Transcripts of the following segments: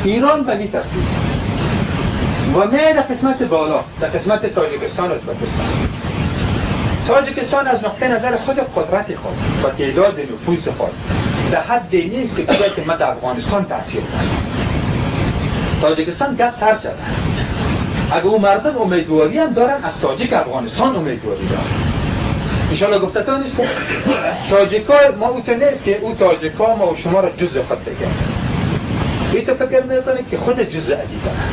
ایران به می ترتیب و می در قسمت بالا، در قسمت تاجیکستان و ازبکستان. تاجیکستان از نقطه نظر خود قدرت خود و تعداد نفوذ خود در حد نیست که بگه که ما در افغانستان تاثیر دارم. تاجیکستان گپ سر شده است. اگه اون مردم امیدواری هم دارن، از تاجیک افغانستان امیدواری دارن. انشالله گفته تا نیست تاجیکا ما او تو نیست که او تاجیکا ما و شما را جز خود بگن. ای تو فکر میکنه که خود جز از این دارن.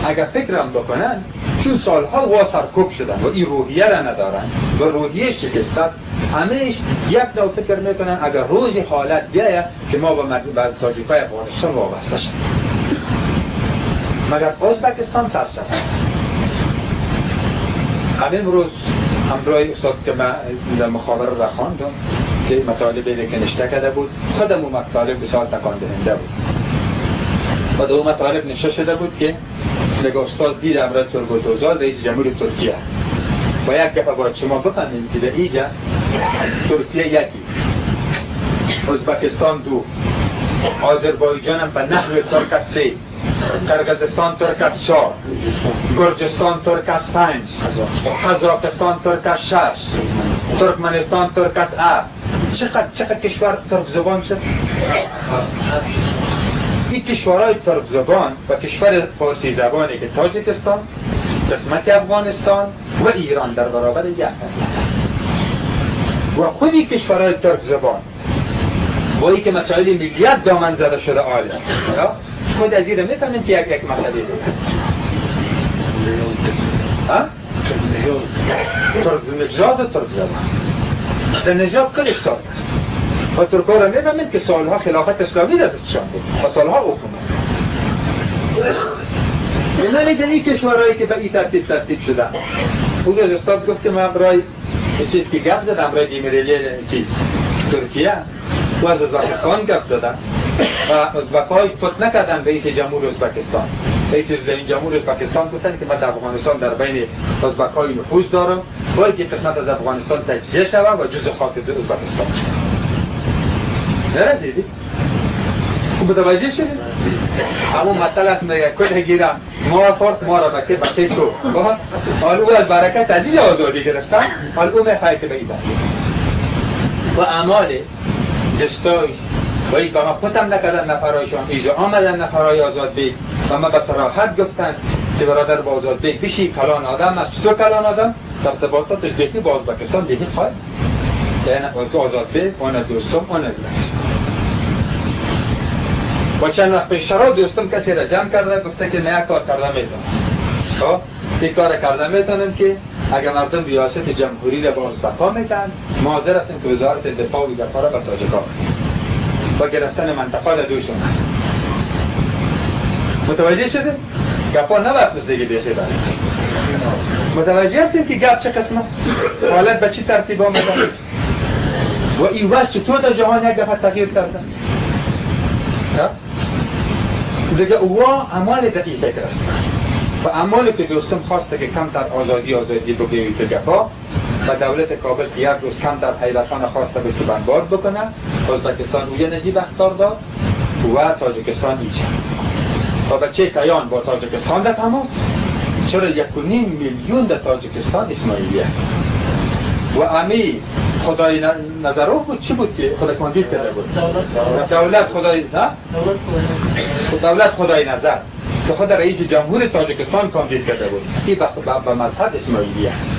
اگر فکرم بکنن، چون سالها وا سرکوب شدن و این روحیه را ندارن و روحیه شکست است، همیش یک نوع فکر میکنن اگر روز حالت بیاید که ما با تاجیکای افغانستان وابسته شدیم. مگر ازبکستان سرشد است. همین روز همراه استاد که من در مخابره را خواندم که مطالبی که نشته کرده بود، خودم اون مطالب بسیار تکان دهنده بود و دو مطالب نشته شده بود که نگاه استاد دید امرای تورگوت اوزال رئیس جمهور ترکیه و یک دفعه باید شما بفهمیم که در اینجا ترکیه یکی، ازبکستان دو، آذربایجان هم به نحو ترک است سه، قرقیزستان ترک است 4، گرجستان ترک است 5، قزاقستان ترک است 6، ترکمنستان ترک است 7. چقدر کشور ترک زبان شد؟ این کشورهای ترک زبان و کشور فارسی زبانی که تاجیکستان، قسمت افغانستان و ایران در برابر یک است و خودی کشورهای ترک زبان با این که مسائل ملیت دامن زده شده آله خود از این میفهمیم که یک مسئله دیگه است. ترک نژاد و ترک زبان در نژاد کلش ترک است و ترک‌ها را میفهمید که سالها خلافت اسلامی در دستشان بود و سالها حکومت. یعنی در این کشورهایی که به این ترتیب شدن، اون روز استاد گفت که من برای چیز که گپ زدم برای دیمیرلی چیز ترکیه و از ازبکستان گپ زدم و ازبک‌های پت نکردن رئیس جمهور ازبکستان. رئیس جمهور ازبکستان گفتن که من در افغانستان در بین ازبک‌های نفوذ دارم، باید یک قسمت از افغانستان تجزیه شود و جزء خاک ازبکستان شود. نرسیدی؟ متوجه شدید؟ همون مطل است میگه کل گیرم ما خورد ما را بکه بکه تو. حال او از برکت از اینجا آزادی گرفتن، حال او میخواه که به این و اعمال دستایش و این به ما پتم نکردن نفرایشان، اینجا آمدن نفرای آزاد بیگ و ما به صراحت گفتن که برادر با آزاد بیگ بشی کلان آدم است. چطور کلان آدم؟ ارتباطاتش بیخی با ازبکستان بیخی خواهد یعنی آزاد بیگ آن دوستم آن ازبکستان. و چند وقت پیشترا دوستم کسی را جمع کرده گفته که من یک کار کرده میتونم، خب یک کار کرده میتونم که اگر مردم ریاست جمهوری را به ازبک‌ها میتن، ما حاضر هستیم که وزارت دفاع و گپا را به تاجیک‌ها و گرفتن منطقه در دوشون. متوجه شده؟ گپا نبست مثل دیگه بیخی برد. متوجه هستیم که گپ چه قسم است؟ حالت به چی ترتیب آمده؟ و این وضع چطور در جهان یک دفعه تغییر کرده؟ دیگه اوها اعمال در این فکر است و اعمالی که دوستم خواسته که کمتر آزادی آزادی بگویی تو گپا و دولت کابل که یک روز کمتر حیرتان خواسته به تو بنبار بکنه، ازبکستان اوجه نجیب اختار داد و تاجیکستان ایجه و بچه کیان با تاجیکستان در تماس. چرا 1.5 میلیون در تاجیکستان اسماعیلی است و امی خدای نظروف بود چی بود که خدا کاندید کرده بود دولت خدای نه؟ دولت خدای نظر که خود رئیس جمهور تاجیکستان کاندید کرده بود، این به مذهب اسماعیلی است.